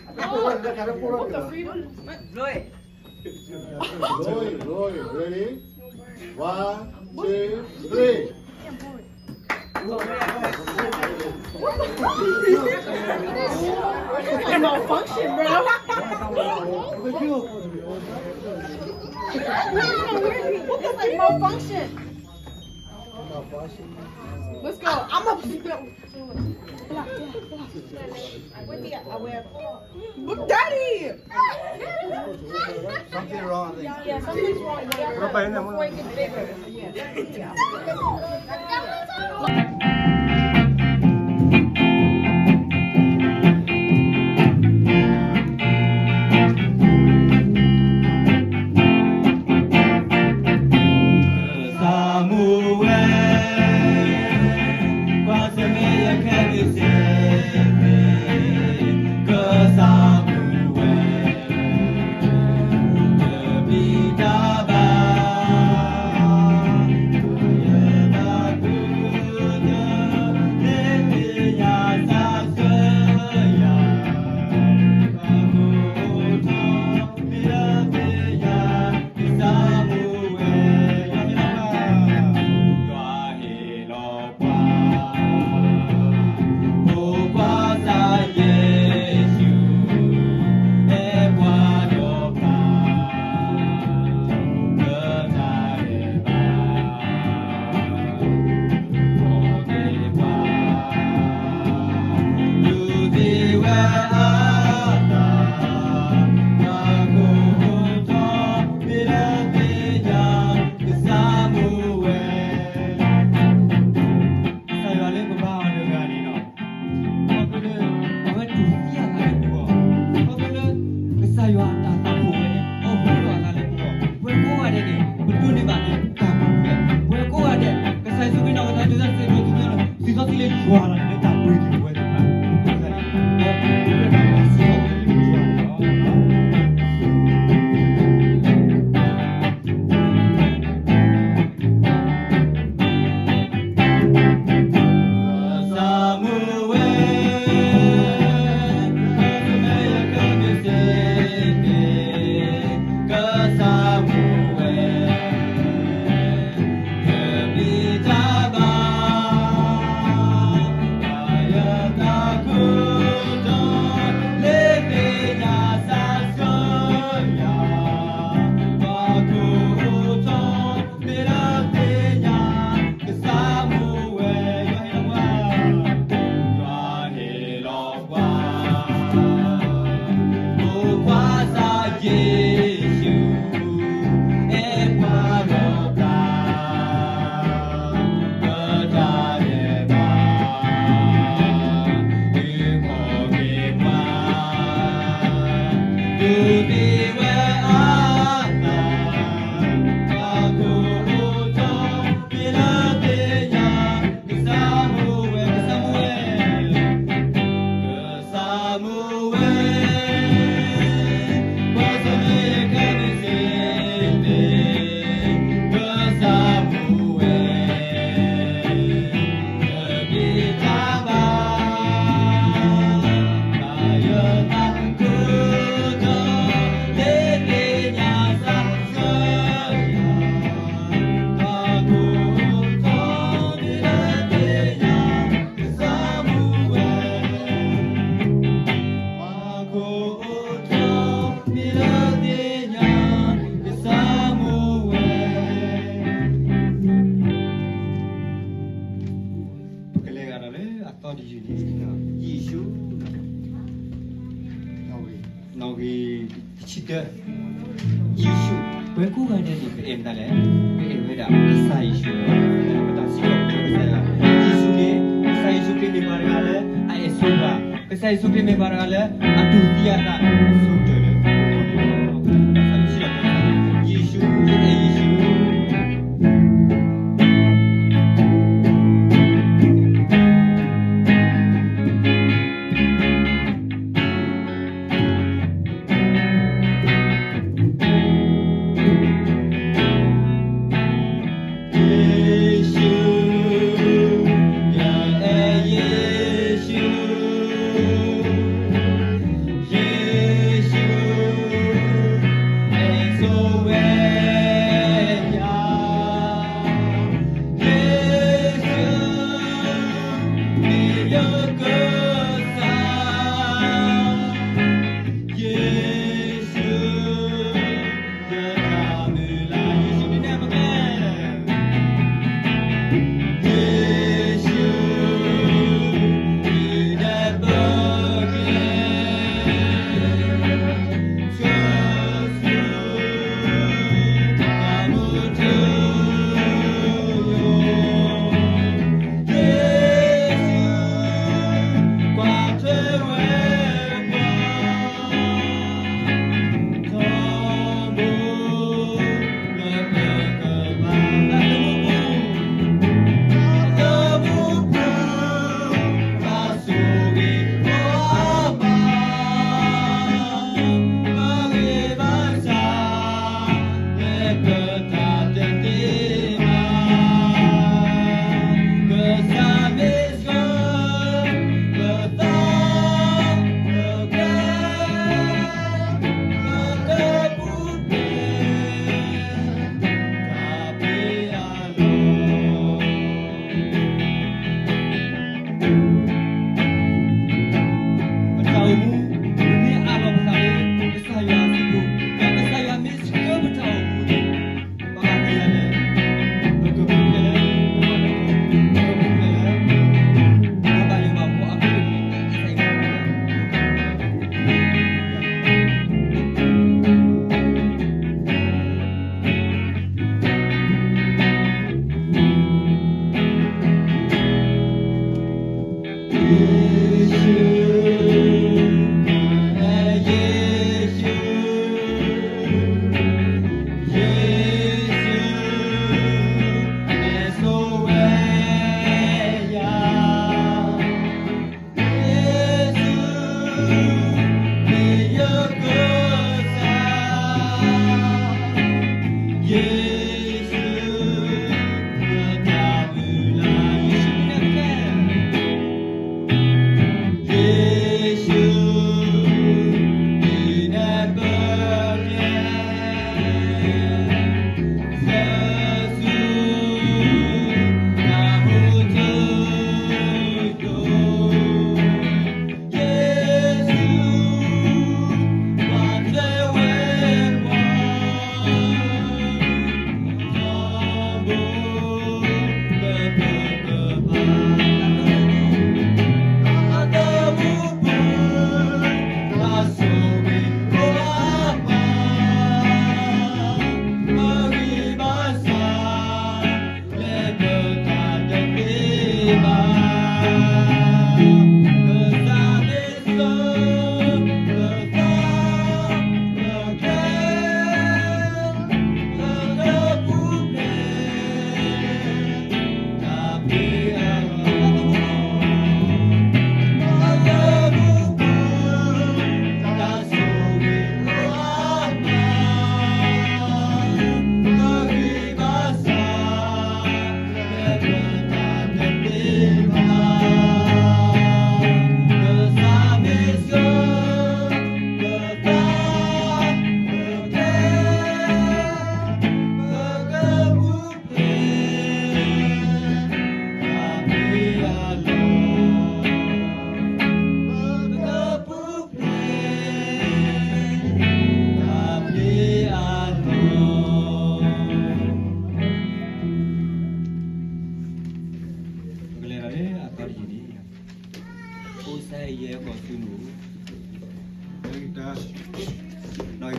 What the freedom? Blow it. Blow it, blow it. Ready? One, two, three. This is a malfunction, bro. What is a malfunction? Let's go. I'm a. Look, Daddy! Something wrong, I think. Yeah, something's wrong. Before it gets bigger. Yeah. ကစၢ်ယွၤလၢပဘါအီၤတဂၤန့ၣ်လီၤ. ခီဖျိလၢ အဝဲတူၢ်သံအသးလၢပဂီၢ်, ခီဖျိလၢ ကစၢ်ယွၤအတၢ်သးဖိဝဲန့ၣ် အိၣ်မူလီၤအသးလၢပဂီၢ်, ပှၤကိးဂၤဒဲးန့ၣ် ပဒိးန့ၢ်ဘၣ်က့ၤတၢ်ကူၣ်သ့, ပှၤကိးဂၤဒဲး ကစၢ်ယ့ၣ်ၡူးခရံာ်နီၢ်ကစၢ်ဒုးတၢ်စံးဘျုးစံးဖှိၣ်လီၤ, စံးထီၣ်သံလၢယွၤလီၤန့ၣ် လၢတၢ်ပှ့ၤက့ၤပဝဲသ့ၣ်တဖၣ်, အဃိသတးန့ၣ် ပဝဲဒၣ်ပစံးထီၣ်သံလၢယွၤန့ၣ်လီၤ. ပကလဲၤဂၤဒီးလၢအသီတယုၢ်န့ၣ် ယ့ၣ်ၡူး နီၣ်ဂံၢ်တဆံတၢ, ယ့ၣ်ၡူး, ပှၤကိးဂၤဒဲးန့ၣ် ပအဲၣ်မတၤလဲၣ်, ပအဲၣ်ဝဲဒၣ်ကစၢ်ယ့ၣ်ၡူး, ပတၢ်စံးထီၣ်ပတြၢၤကစၢ်ယွၤ, ယ့ၣ်ၡူးန့ၣ် ကစၢ်ယ့ၣ်ၡူးခရံာ်မ့ၢ်ပှၤတဂၤလၢအအဲၣ်ဆိပှၤ, ကစၢ်ယ့ၣ်ၡူးခရံာ်မ့ၢ်ပှၤတဂၤလၢ အတူၢ်သံအသး အဆိကတၢၢ်လၢအဂီၢ်န့ၣ်လီၤ. ပတၢ်စံးထီၣ်ပတြၢၤ ယ့ၣ်ၡူး, ယအဲၣ်ယ့ၣ်ၡူး. တၢ် နီၣ်ဂံၢ်ခွံ ဝဲၢ်ကိးဂၤဒဲး ပယီၤလၢကစၢ်ယွၤအအိၣ်မ့ၢ်ဒ်သိးဒီး ကစၢ်ယွၤန့ၣ် ကလဲလိာ်က့ၤပတၢ်အိၣ်မူ, ကစၢ်ယွၤန့ၣ် ကမၤကဆှီထီၣ်က့ၤပတၢ်အိၣ်မူ ကစၢ်ယွၤန့ၣ်လီၤ. ပၢ်ကစၢ်ယွၤဧၢ, ပစံးဘျုးစံးဖှိၣ်စံးထီၣ်ပတြၢၤက့ၤနဘျုးနဖှ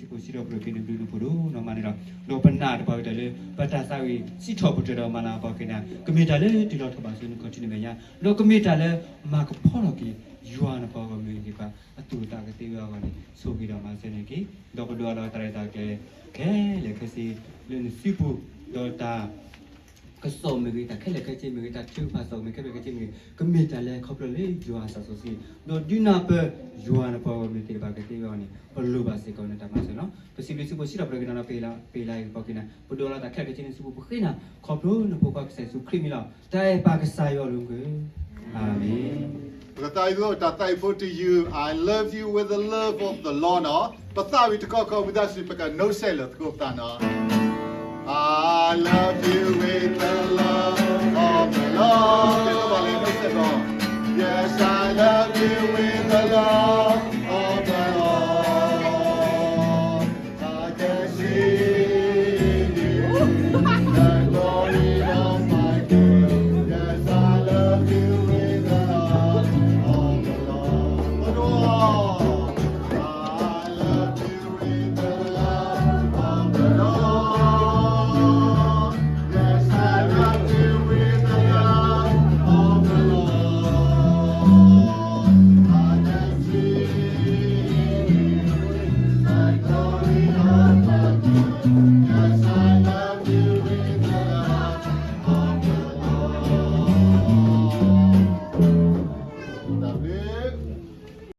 ိၣ်ဒိၣ်နီၢ်မးန့ၣ်လီၤ. ဒီးပနာ်တပှၤကတၢၢ်လၢ ပတၢ်သးဝံၣ်စံးထီၣ်ပတြၢၤဒီးမၤလၤကပီၤက့ၤနၤ ကမ့ၢ်တၢ်လၢတုၤလီၤထီၣ်ဘးဆူနခီၣ်ထံးနမဲာ်ညါ, ဒီးကမ့ၢ်တၢ်လၢမၤကဖီထီၣ်က့ၤ ယွၤနပှၤဂီၢ်မုၢ်သ့ၣ်တဖၣ် အသူၣ်အသးကသ့ဝဲအဂီၢ်န့ၣ် ဆိၣ်ဂ့ၤဒီးမၤစၢၤန့ၢ်က့ၤ, ဒီးပဒိးအလီၤတၢ်ရဲၣ်တၢ်ကျဲၤ ခဲလၢာ်ခဲဆ့လၢနစုပူၤ, ဒီးတၢ် ကစီၣ်မ့ၢ်ဂ့ၤ, တၢ်ခဲလၢာ်ခဲဆ့မ့ၢ်ဂ့ၤ, တၢ်ထုကဖၣ်စီၣ်မ့ၢ်ဂ့ၤ, ခဲလၢာ်ခဲဆ့မ့ၢ်ဂ့ၤ, ကမ့ၢ်တၢ်လၢခီဖျိလၢယွၤအသးစီဆှံ, ဒီးဒုးနၢ်ပၢၢ်ယွၤနပှၤဂီၢ်မုၢ်သ့ၣ်တဖၣ်ကသ့ဝဲအဂီၢ်န့ၣ် ပလိၣ်ဘၣ်စ့ၢ်ကီးနတၢ်မၤစၢၤလီၤ. ပစံးဘျုးစံးဖှိၣ်စံးထီၣ်ပတြၢၤက့ၤနၤဒီး ပဟ့ၣ်လၤကပီၤက့ၤနၤ, ပဒိးလီၤတၢ်ခဲလၢာ်ခဲဆ့လၢနစုပူၤ, ပဃ့နၤ ခီဖျိနဖိခွါကစၢ်ယ့ၣ်ၡူးခရံာ်အမံၤလီၤ. တၢ်အဲၣ်ပၢ်ကစၢ်ယွၤလၢမူခိၣ်, အၤမ့ၣ်. ပကသးဝံၣ်သကိးတၢ်သးဝံၣ်ဖိ to you, I love you with the love of the Lord နီၤ. ပသးဝံၣ်တခီခီ ဝံသးစူၤ ပကနီၢ်ဆဲးလၢသကိးပသးနီၤ. I love you with the love